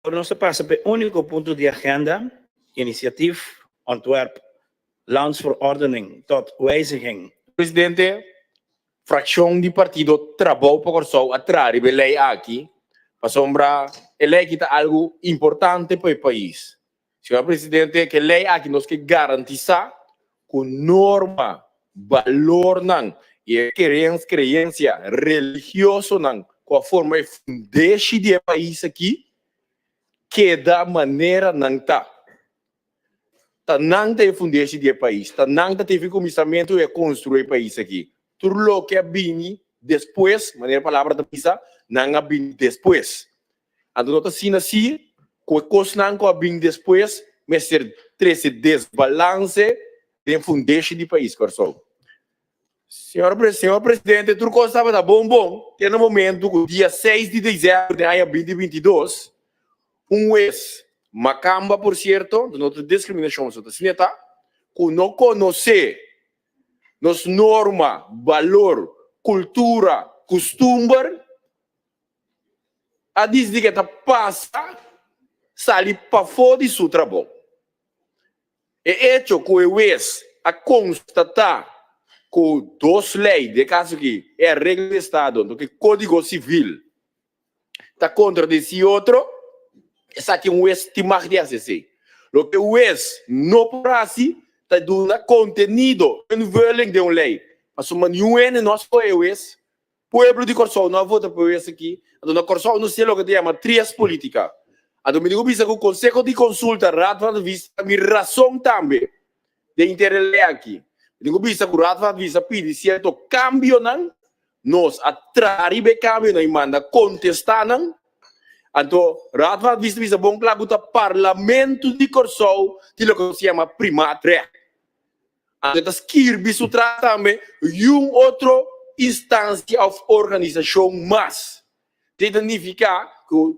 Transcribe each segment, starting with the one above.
Ora nos ta pasa pa e úniko punto di agenda, Initiatief Ontwerp Landsverordening tot wijziging. Presidente, frakshon di partido Trabou pa Kòrsou a traha riba e lei aki pasobra e lei aki ta algu importante pa e pais. Señor Presidente, ku e lei aki nos ke garantisá ku norma, balornan i e kreensia religiosonan ku a forma e fundeshi di e pais aki keda manera nan ta. Ta nan ta e fundeshi di e pais, ta nan ta tefi kuminsamentu i a konstruí e pais aki. Tur loke a bini despues, manera e palabra ta bisa, nan a bini despues. Anto no ta asina si ku e kosnan ku a bin despues mester trese desbalanse den fundeshi di pais Kòrsou. Señor Señor Presidente, tur kos tabata bon bon te na momentu ku dia seis di desèmber den aña binti 22 un wes, makamba por sierto, no ta diskriminashon pasobra ta asina ta, ku no konosé nos norma, balor, kultura, kustumber, a disidi ku e ta pasa sali pafó di su trabou. E echo ku e wes a konstatá ku dos lei, den e kaso aki e Areglo di Estado anto ku e Kódigo Sivil, ta kontradesí otro, esaki un wes tin mag di hasi esei. Loke e wes no por hasi ta duna kontenido, invulling, den un lei. Pasobra niun hende no a skohe e wes. Pueblo di Kòrsou no a vota pa wes aki, anto na Kòrsou nos tin loke ta yama trias politica. Anto mi tin ku bisa ku Konseho di Konsulta, Raad van Advies, ta mi rason tambe den inter e lei aki. Mi tin ku bisa ku Raad van Advies a pidi sierto kambionan, nos a traha riba e kambionan i manda kontestá nan. Anto Raad van Advies ta bisa bon kla ku ta Parlamento di Kòrsou tin loke nos yama primaatrecht. Anto e ta skirbi su tras tambe yun otro instansia òf organisashon mas. Esei ta nifiká ku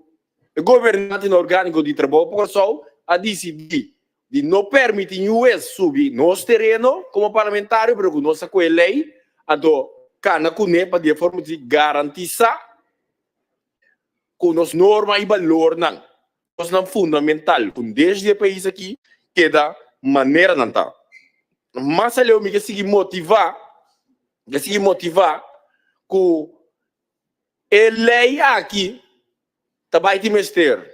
e gobernante orgániko di Trabou pa Kòrsou a disidí di no permití niun wes subi nos tereno komo parlamentario pero ku nos a kohe lei anto kana kuné pa di e forma di garantisá ku nos norma i balornan Kosnan fundamental ku desde e pais aki keda manera nan ta. Mas aleu mi ke sigui motivá, ke sigui motivá ku e lei aki ta bai tin mester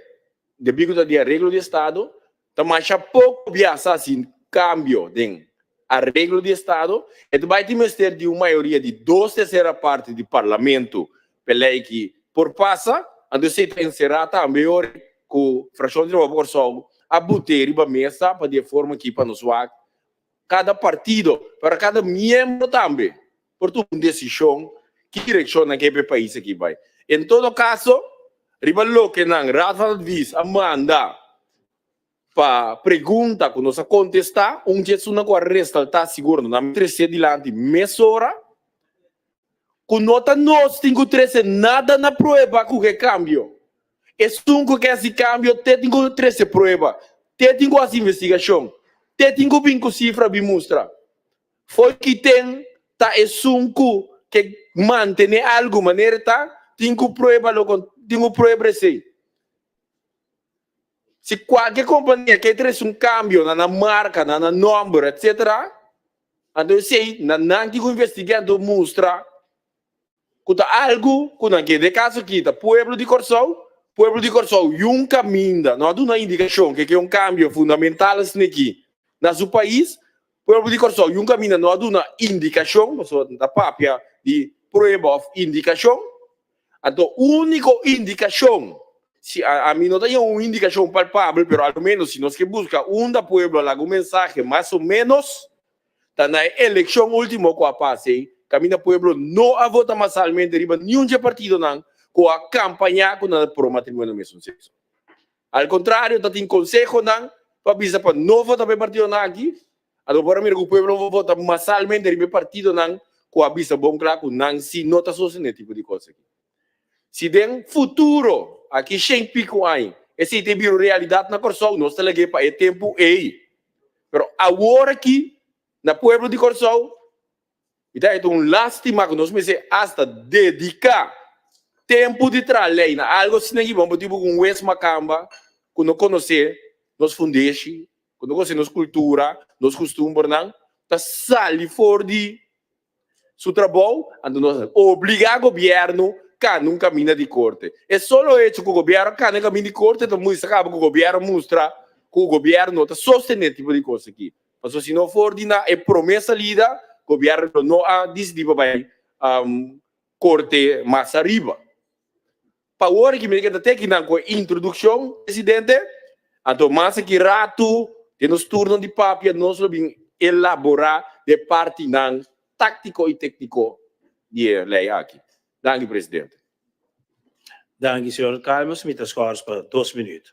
debí ku ta di areglo di estado, ta masha poko bia sa hasi kambio den areglo di estado, e ta bai tin mester di un mayoria di dos tersera parti di parlamento P'e lei ki por pasa, anto esei ta enserá tambe ora ku Frakshon di Trabou pa Kòrsou a but'é riba mesa pa di e forma aki pa nos wak kada partido, pero kada miembro tambe por tuma un desishon ki direkshon nan ke pa e pais aki bai. En todo kaso, riba loke nan Raad van Advies a manda pa pregunta ku nos a kontestá, un dje esunnan ku a resaltá sigur no nan tres'é dilanti mesora. Ku no ta nos tin ku trese nada na prueba ku ke kambio. Esun ku ke hasi kambio te tin ku trese prueba, te tin ku hasi investigashon, te tin ku bin ku sifra bin mustra. Fo'i ki ten ta esun ku ke mantene algu manera e ta, tin ku prueba lo tin ku prueba esei. Si kualke kompania ke trese un kambio na nan marka, na nan nòmber, etsetera, Anto esei na nan tin ku investigá anto mustra ku ta algu ku nan ke. Den e kaso aki ta pueblo di Kòrsou, pueblo di Kòrsou yun kaminda no a duna indikashon ke ke un kambio fundamental asina aki na su pais. Pueblo di Kòrsou yun kaminda no a duna indikashon, pasobra ta papia di prueba òf indikashon. Anto úniko indikashon, si ami no ta haña un indikashon palpabel, pero alo ménos si nos ke buska unda pueblo a laga un mensahe mas o ménos, ta na e elekshon último ku a pasa ei, kaminda pueblo no a vota masalmente riba niun dje partidonan ku a kampañá ku nan ta pro matrimonio mesun sekso. Al kontrario, ta tin konsehonan pa bisa pa no vota pa e partidonan aki. Anto por a mira ku pueblo a vota masalmente riba e partidonan ku a bisa bon kla ku nan si no ta sostené tipo di kos aki. Si den futuro, aki shen piku aña, esei ta bira un realidat na Kòrsou, nos ta lag'é pa e tempu ei. Pero awor aki, na pueblo di Kòrsou, Mi ta heta un lastima ku nos mester asta dediká tempu di traha lei na algu asina ki bo motibu ku un wes makamba. ku no konosé nos fundeshi, ku no konosé nos kultura, nos kustumbernan, ta sali for di su trabou, anto nos a obligá gobièrnu kana un kaminda di korte. E solo hecho ku gobièrnu a kana e kaminda di korte ta muestra kaba ku gobièrnu mustra ku gobièrnu no ta sostené tipo di kos aki. Pasobra si no for di na e promé salida, gobièrnu lo no a disidí pa bai korte mas ariba. Pa ora ki mi ta te kinan ku e introdukshon, presidente, anto mas aki ratu den nos turno di papia nos lo bin elaborá de partinan táktiko i tékniko di e lei aki. Danki, presidente. Danki, señor Calmes. Mi ta skòrs pa dos minuut.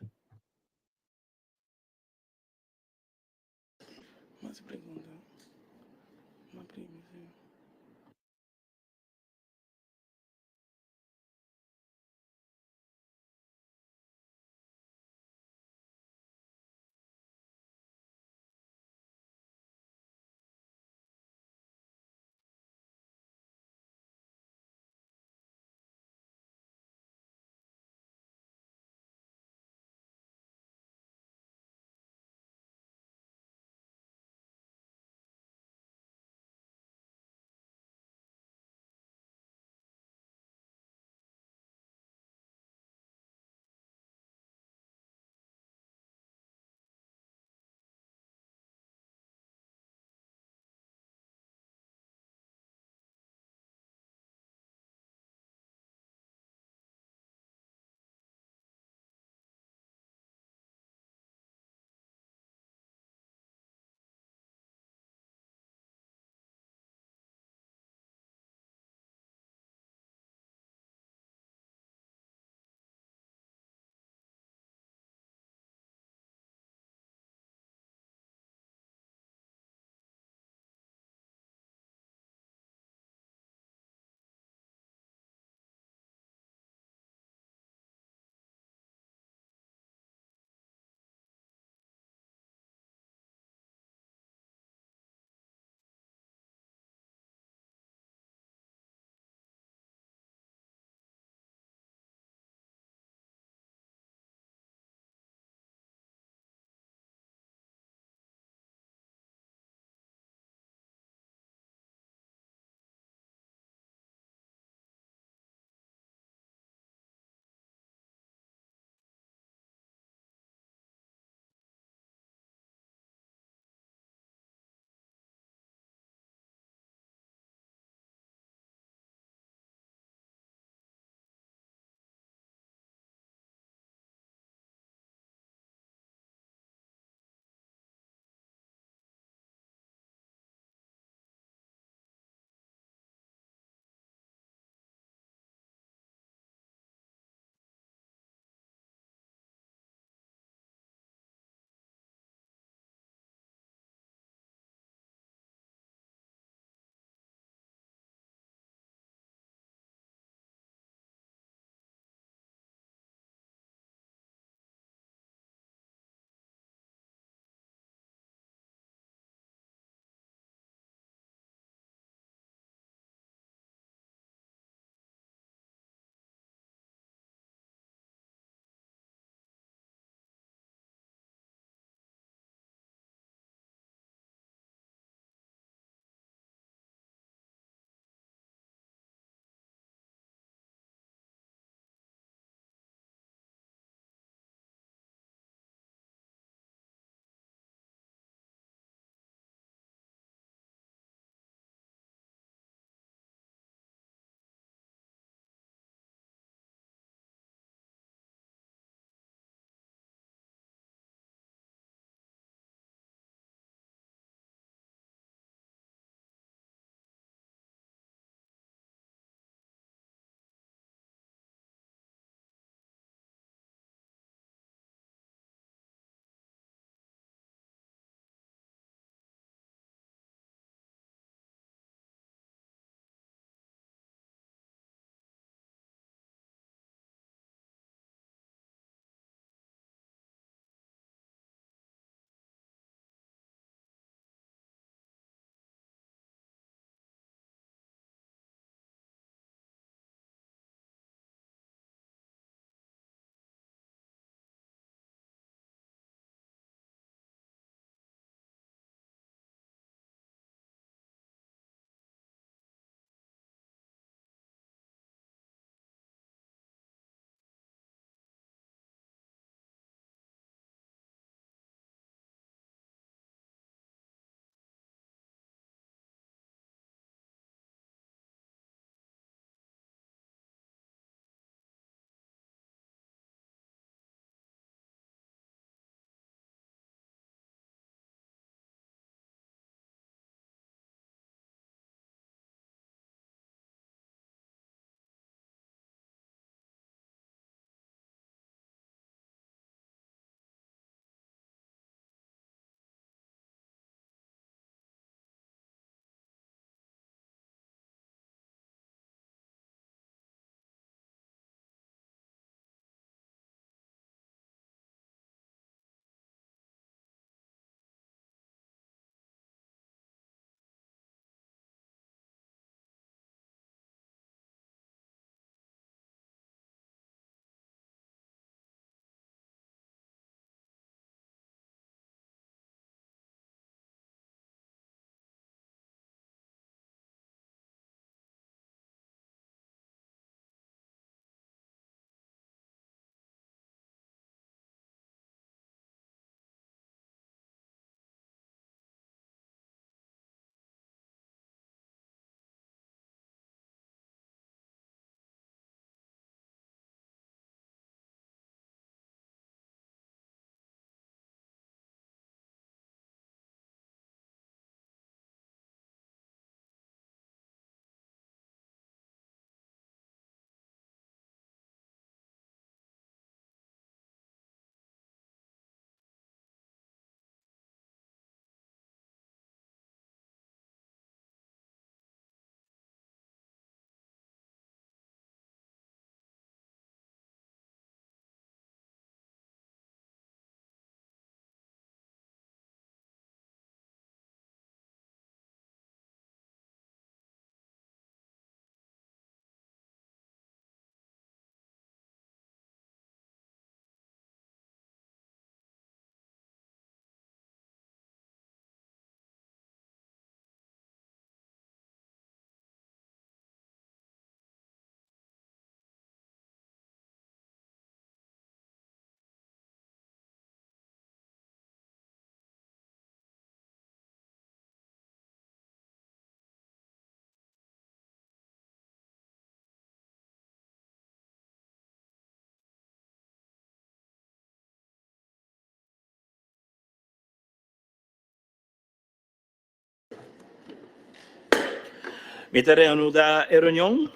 Mi ta reanuda e reunion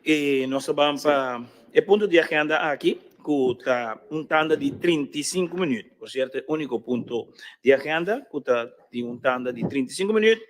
y nos ta ban pa e punto di agenda aki cu ta un tanda di 35 minuut. Por cierto e unico punto di agenda cu ta di un tanda di 35 minuut.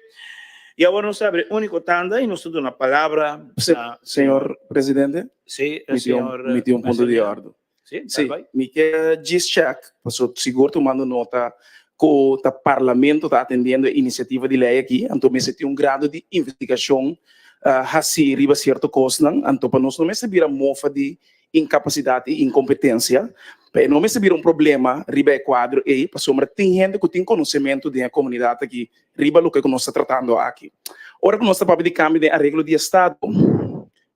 Y awor nos ta abri e unico tanda y nos ta duna palabra na Señor Presidente, Sí, mi tin un, señor mi tin un punto di Marcelino. ordo. Sí, Sí, dal bai. mi ke djis check, paso sigur tumando nota ku ta Parlamento ta atendiendo e inisiativa di lei aki, anto mester tin un grado di investigashon hasi riba sierto kosnan, anto pa nos no mester bira mofa di inkapasidat i inkompetensia, pa e no mester bira un problema riba e kuadro ei, pasobra tin hende ku tin konosementu den e komunidat aki riba loke ku nos ta tratando aki. Ora ku nos ta papia di kambio den areglo di estado,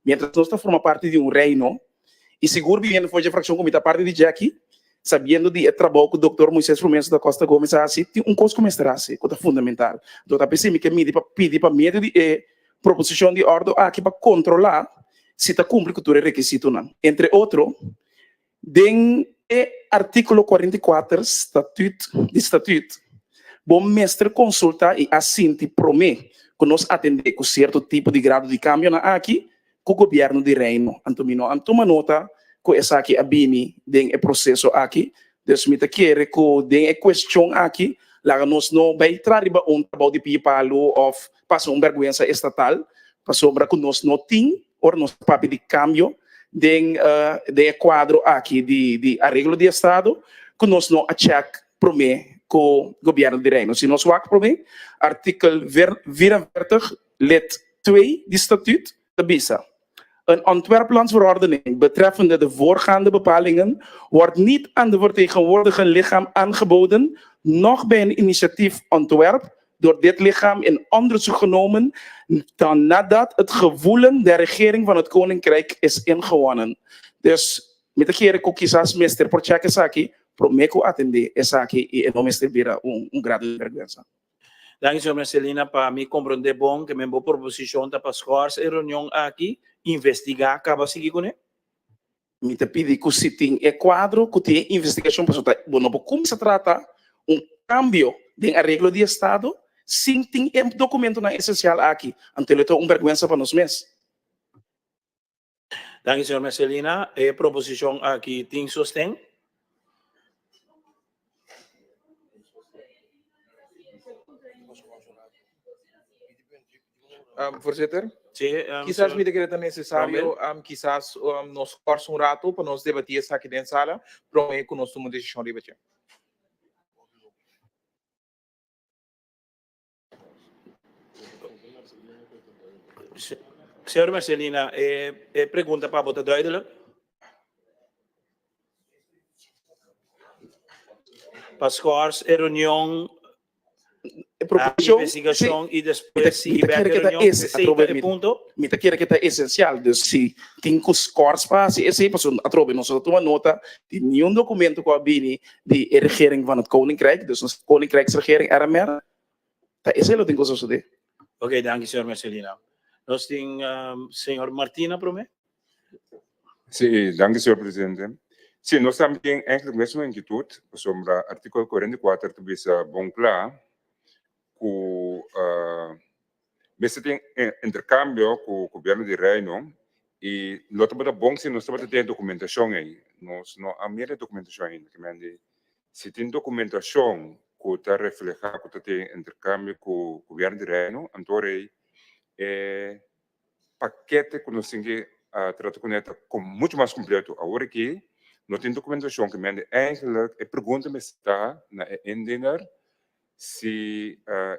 mientras nos ta forma parti di un reino, I sigur biniendo for dje frakshon ku mi ta parti di dje aki, sabiendo di e trabou ku Doktor Moises Frumencio da Costa Gomez a hasi, tin un kos ku mester hasi ku ta fundamental. Anto ta p'esei mi ke midi pa pidi pa medio di e proposishon di òrdu aki pa kontrolá si ta kumpli ku tur e rekisitonan. Entre otro, den e artíkulo 44 statüt di statüt, bo mester konsultá i a sinti promé ku nos atendé ku sierto tipo di grado di kambionan aki ku gobièrnu di Reino. Anto mi no a tuma nota ku esaki a bini den e proseso aki. Dus mi ta kere ku den e kuestion aki laga nos no bai tra riba un trabou di pia palu òf pasa un bèrgwensa estatal, pasobra ku nos no tin ora nos ta papia di kambio den den e kuadro aki di di areglo di estado ku nos no a chèk promé ku gobièrnu di Reino. Si nos wak promé artikel 44 Lid 2 di Statuut ta bisa, Een ontwerplandsverordening betreffende de voorgaande bepalingen wordt niet aan de vertegenwoordigend lichaam aangeboden, noch bij een initiatief ontwerp door dit lichaam in onderzoek genomen dan nadat het gevoelen der regering van het Koninkrijk is ingewonnen. Dus mi ta kere ku kisas mester por check esaki promé ku atendé esaki i e no mester bira un grado di bèrgwensa. Danki señor Mercelina pa mi comprende bon ke men bo proposicion ta pa schors e reunion aki, investiga caba sigui cune. Mi ta pidi cu si tin e cuadro cu tin e investigacion pasobra ta bo no por cuminsa trata un cambio den areglo di estado sin tin e documentonan esencial aki, anto lo ta un berguensa pa nos mes. Danki señor Mercelina, e proposicion aki tin sosten? Voorzitter, Sí, kisas señor mi ta kere ta necesario, Rommel. kisas nos kors un rato pa nos debati esaki den sala prome ku nos tuma un desishon riba dje. Señor Marcelina, e e pregunta pa bo ta duidelijk? Pa schors e reunion, E proposicion, investigacion sí. y despues sigui Mi ta bek kere e ke ta reunion, es, esey atrobe ta e mi, punto? mi ta kere ke ta esencial. Dus si tin ku schors pa hasi esey, pasobra atrobe nos no ta tuma nota di niun documento ku a bini di e regering van het Koninkrijk, dus nos Koninkrijksregering, RMR, Ta esei lo tin ku sosodé. Ok, danki señor Mercelina. Nos tin señor Martina promé. Sí, danki señor presidente. Sí, nos tambe tin eigenlijk mesmo inquietud, pasobra artículo 44 ta bisa bon kla ku mester tin intercambio ku gobierno di Reino i lo tabata bon si nos tabata tin e documentacion ei. Nos no a mira e documentacion ainda, kimendi Si tin dokumentashon ku ta reflehá ku ta tin interkambio ku Gobièrnu di Reino, anto rei e pakete ku nos tin ke trata kuné ta muchu mas kompleto. Awor aki no tin dokumentashon ku mende eigentlik e pregunta mester ta na e indiener si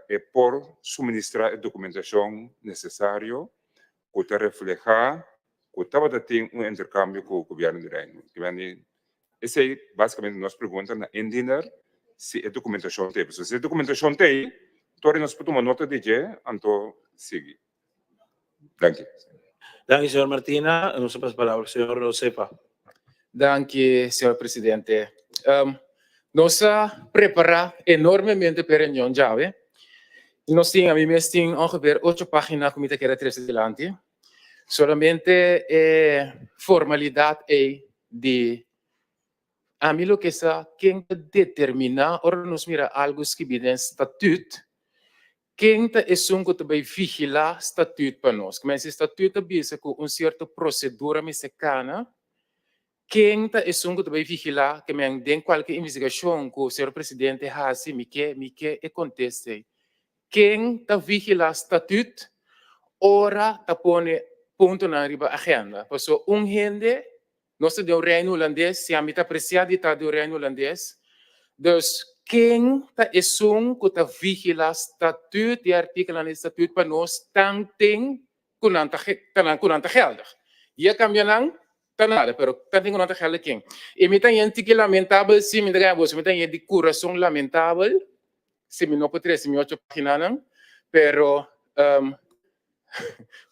e por suministrá e dokumentashon nesesario ku ta reflehá ku tabata tin un interkambio ku Gobièrnu di Reino. Esei basikamente nos pregunta na indiener si e dokumentashon ta ei. Pasobra si e dokumentashon ta ei, tori nos por tuma nota di dje, anto sigui. Danki. Danki, señor Martina. Nos ta pasa palabra señor Josefa. Danki, señor presidente. Nos a prepara enormemente p'e reunion djawe. Nos tin, ami mes tin ongeveer ocho pagina ku mi ta kere trese dilanti. Solamente e formalidat ei di ami loke sa ken ta determiná ora nos mira algu skibí den statüt. Ken ta esun ku ta bai vigilá Statuut pa nos? Ku men si Statuut ta bisa ku un sierto prosedura mester kana, ken ta esun ku ta bai vigilá? Ke men den kualke investigashon ku señor presidente hasi mi ke mi ke e kontesta ei. Ken ta vigilá Statuut ora ta pone puntonan riba agenda? Pasobra un hende Nos ta den un Reino Hulandes, si ami ta aprecia di ta den un Reino Hulandes. Dus ken ta esun cu ta vigila statuut, di artikelnan di statuut pa nos tanten cu nan ta cu nan ta geldig. Ya cambia nan, ta nada, pero tanten cu nan ta geldig ken? Y mi ta yen tiki lamentabel si mi ta gaya boso, mi ta yen di curason lamentabel si mi no por trece mi ocho paginanan, pero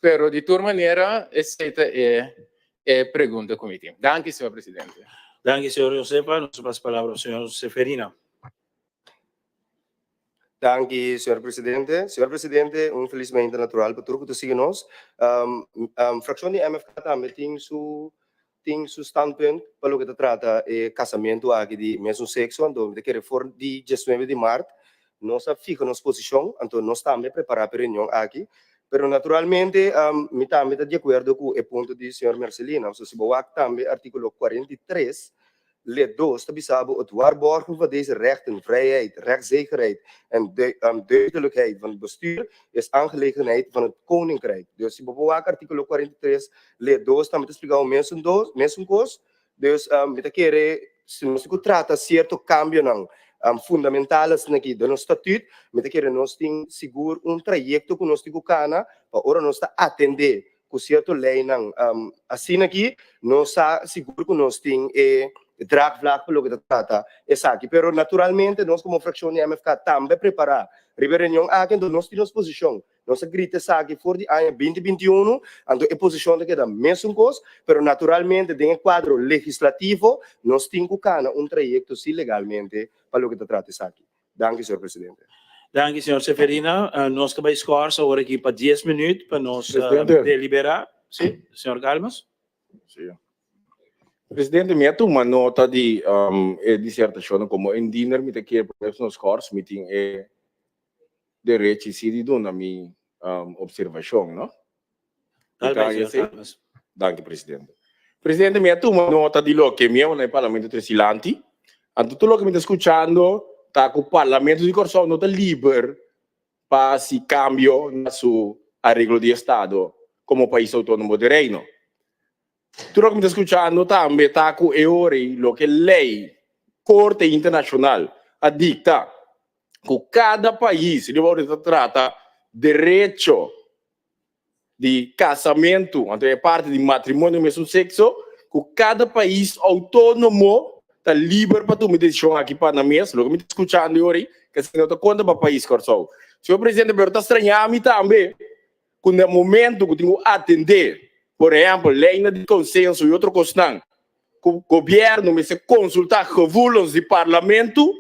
Pero di tur manera esei ta e e pregunta ku mi tin. Danki, señor presidente. Danki, señor Josefa. Nos ta pasa palabra pa señor Seferina. Danki, señor presidente. Señor presidente, un felis meinta natural pa tur ku ta sigui nos. Frakshon di MFK tambe tin su tin su standpunt pa loke ta trata e kasamentu aki di mesun sekso, anto mi ta kere for di diesnuebe di mart nos a fiha nos posishon, anto nos tambe a prepara pa e reunion aki, pero naturalmente mi tambe ta di akuerdo ku e punto di señor Mercelina, pasobra si bo wak tambe artikulo 43 Lid dos ta bisa bo, Het waarborgen van deze rechten, vrijheid, rechtszekerheid en duidelijkheid van het bestuur is aangelegenheid van het Koninkrijk. Dus si bo por wak artíkulo 43, lid dos tambe ta splika bo mesun dos, mesun kos. Dus mi ta kere si nos tin ku trata sierto kambionan fundamental asina aki den nos statuut, mi ta kere nos tin sigur un trayekto ku nos tin ku kana pa ora nos ta atendé ku sierto leinan asina aki nos sa sigur ku nos tin e draagvlak pa loke ta trata esaki. Pero naturalmente nos komo frakshon di MFK tambe a prepará riba e reunion aki, anto nos tin nos posishon. Nos a grita esaki for di aña binti 21, anto e posishon ta keda mesun kos, pero naturalmente den e kuadro legislativo nos tin ku kana un trayekto si legalmente pa loke ta trata esaki. Danki, señor presidente. Danki, señor Seferina. Nos ta bai schors awor aki pa dies minuut pa nos Presidente. delibera. Si, señor Calmes. Si. Presidente, mi a tuma nota di e disertacionnan como indiener mi ta kier pa nos schors, mi tin e derechi si di duna mi observacion, no? Tal bai, señor Calmes. Danki, presidente. Presidente, mi a tuma nota di loke mi a na e Parlamento Tresilanti. Anto tur loke mi ta skuchando ta ku Parlamento di Kòrsou no ta liber pa hasi kambio na su areglo di estado komo pais outónomo di Reino. Tur loke mi ta skuchando tambe ta ku e ora ei loke lei Korte Internashonal a dikta ku kada pais riba ora ta trata derecho di kasamentu, anto e parti di matrimonio mesun sekso, ku kada pais outónomo ta liber pa tuma e desishon aki pa nan mes, loke mi ta skuchando e ora ei, ke esaki no ta konta pa pais Kòrsou. Señor Presidente, pero ta strañá mi tambe ku na momento ku tin ku atendé, por ehèmpel, leinan di konsenso i otro kosnan, ku gobièrnu mester konsultá gevoelens di parlamentu,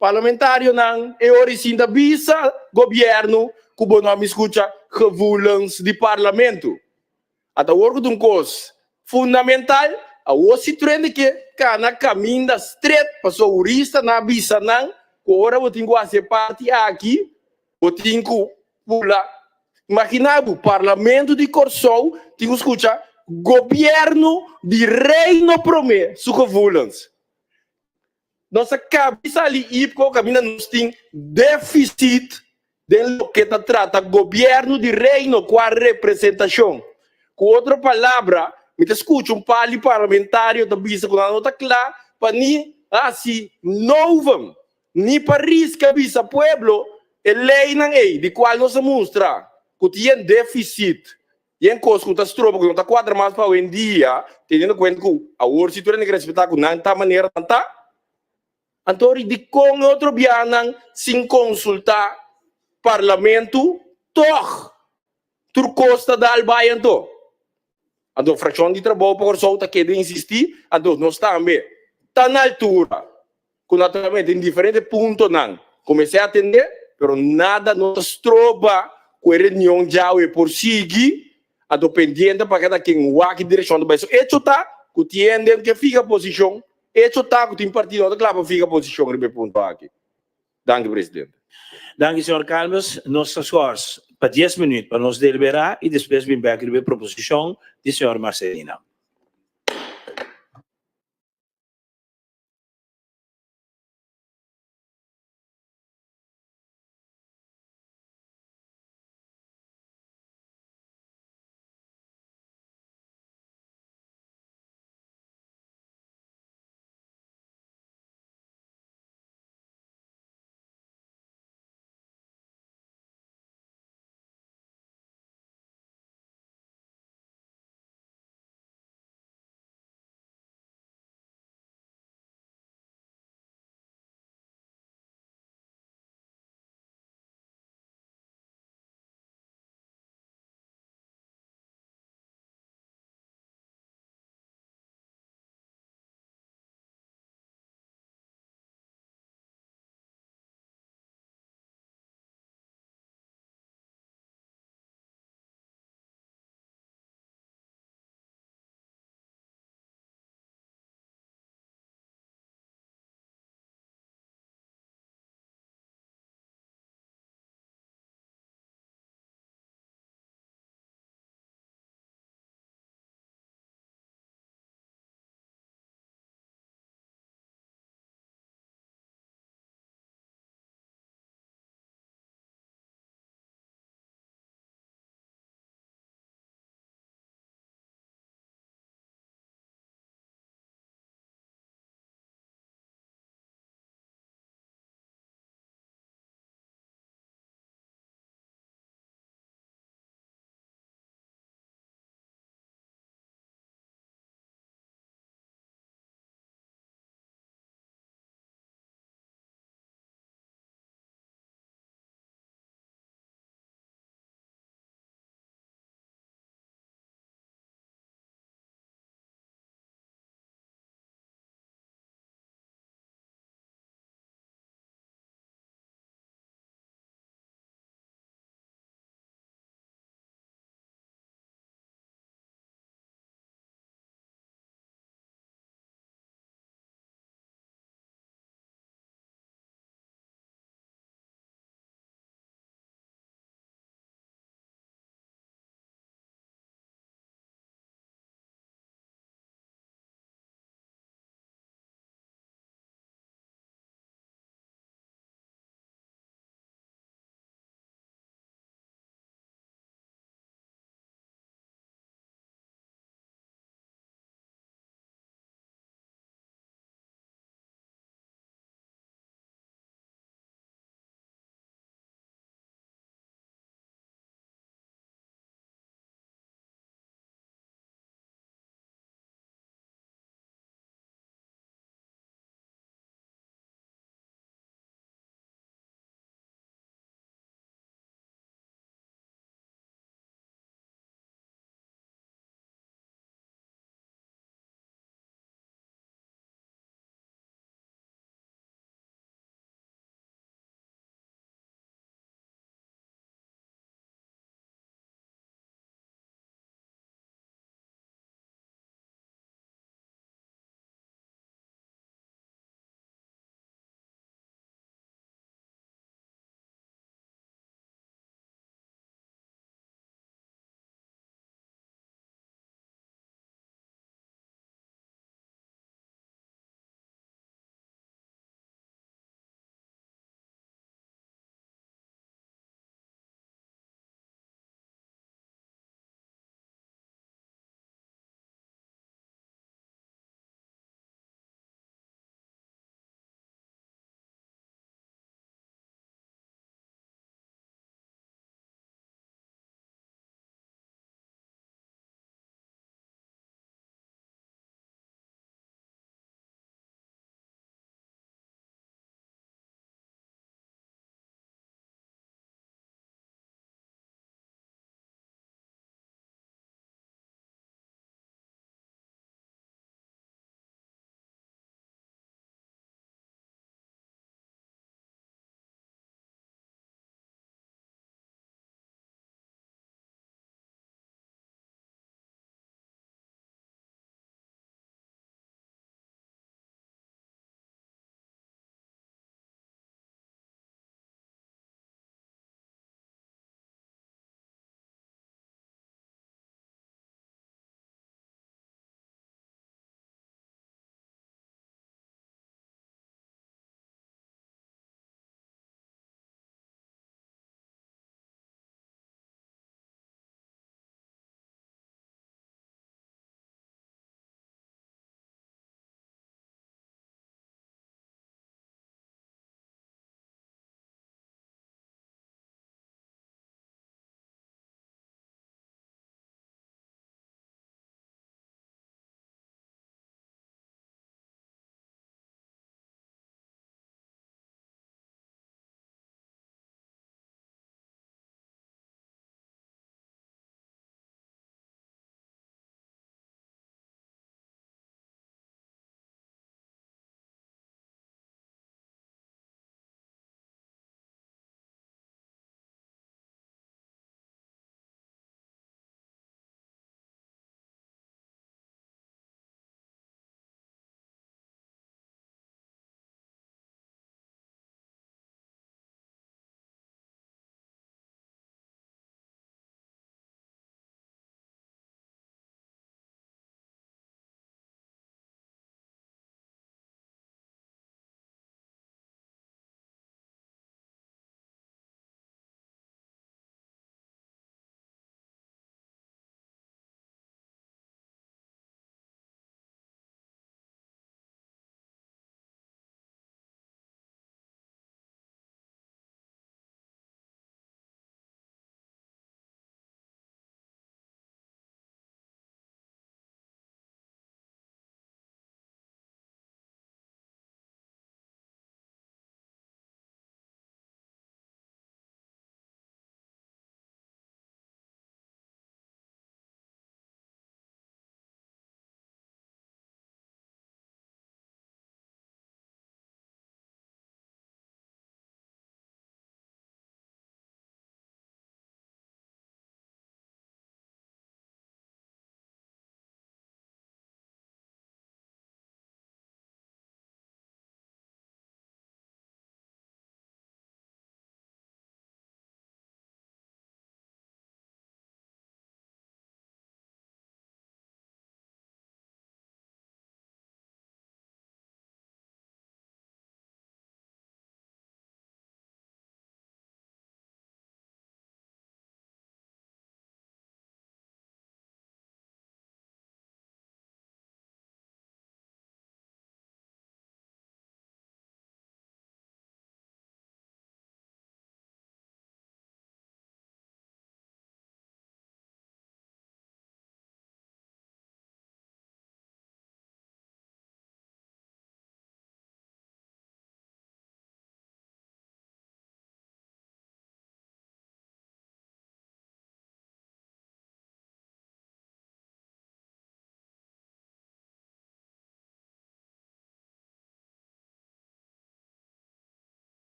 Parlamentarionan e ora i sinta bisa gobierno cu bo no a mi scucha gevoelens di parlamento. Ata awor cu ta un cos fundamental, awor si trende ke cana caminda stret pasobra huristanan a bisa nan cu ora bo tin cu haci e parti aki bo tin cu pula. Imagina bo, parlamento di Corsou tin cu scucha gobierno di reino prome su gevoelens. Nos a kabi sali IPCO kaminda nos tin defisit den loke ta trata gobièrnu di Reino kua representashon. Ku otro palabra, mi ta skucha un par di parlamentario ta bisa ku nan no ta kla pa ni hasi novum, ni pa riska bisa pueblo e leinan ei di kual nos a mustra ku tin defisit. Yen kos ku ta stroba ku no ta kuadra mas pa awendia, teniendo kuenta ku awor si tur hende ke respetá ku nan ta manera nan ta. Anto ri dikon e otro bianan sin konsultá parlamentu tòg tur kos ta dal bai anto? Anto frakshon di Trabou pa Kòrsou ta keda insistí, anto nos tambe ta na altura ku naturalmente den diferente puntonan ku mester atendé, pero nada no ta stroba ku e reunion djawe por sigui, anto pendiente pa kada ken wak ki direkshon ta bai. So echo ta ku tin hende ke fiha posishon, echo ta ku tin partido no ta kla pa fiha posishon riba e punto aki. Danki presidente. Danki, señor Calmes. Nos ta schors pa 10 minuut pa nos deliberá i despues bin bèk riba e proposishon di señor Marcelina.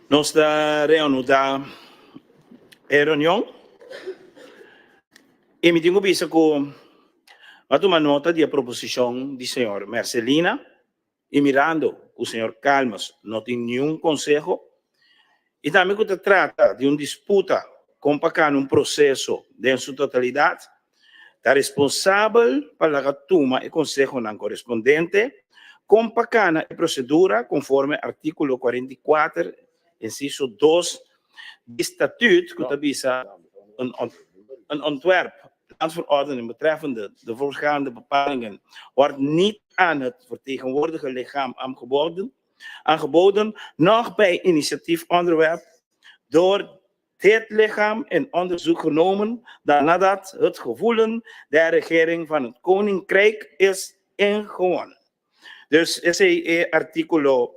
Nos ta reanudá e reunion i mi tin ku bisa ku a tuma nota di e proposishon di señor Mercelina i mirando ku señor Calmes no tin niun konseho i tambe ku ta trata di un disputa kon pa kana un proseso den su totalidat, ta responsabel pa laga tuma e konsehonan korespondente kon pa kana e prosedura konforme artíkulo 44, insiso 2 di Statuut ku ta bisa een ontwerp landsverordening betreffende de voorgaande bepalingen wordt niet aan het vertegenwoordigde lichaam aangeboden, aangeboden noch bij initiatief onderwerp door dit lichaam in onderzoek genomen dan nadat het gevoelen der regering van het Koninkrijk is ingewonnen. Dus esei e artíkulo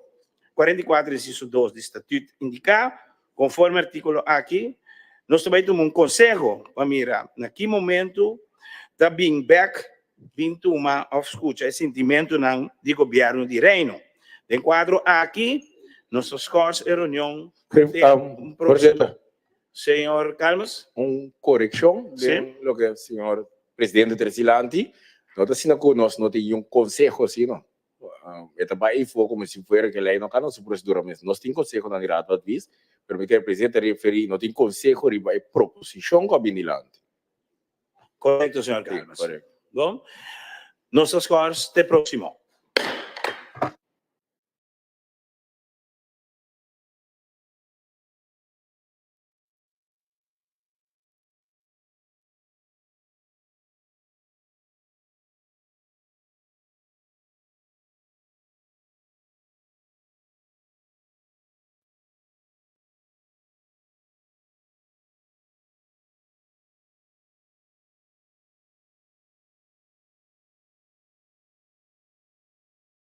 44 inciso 2 di Statuut indiká. Konforme artíkulo aki, nos ta bai tuma un konseho pa mira na ki momentu ta bin bèk bin tuma òf skucha e sintimentunan di Gobièrnu di Reino. Den kuadro aki, nos ta skòrs e reunion te un próksimo. Señor Calmes. Un korekshon den loke señor presidente trese dilanti. No ta asina ku nos no tin un konseho asina. E ta bai eyfo komo si fuera ke lei no kanda su prosedura mes. Nos tin konsehonan di Raad van Advies, pero mi kere presidente a referí no tin konseho riba e proposishon ku a bini dilanti. Korekto, señor Calmes. Bon, nos ta skòrs te próksimo.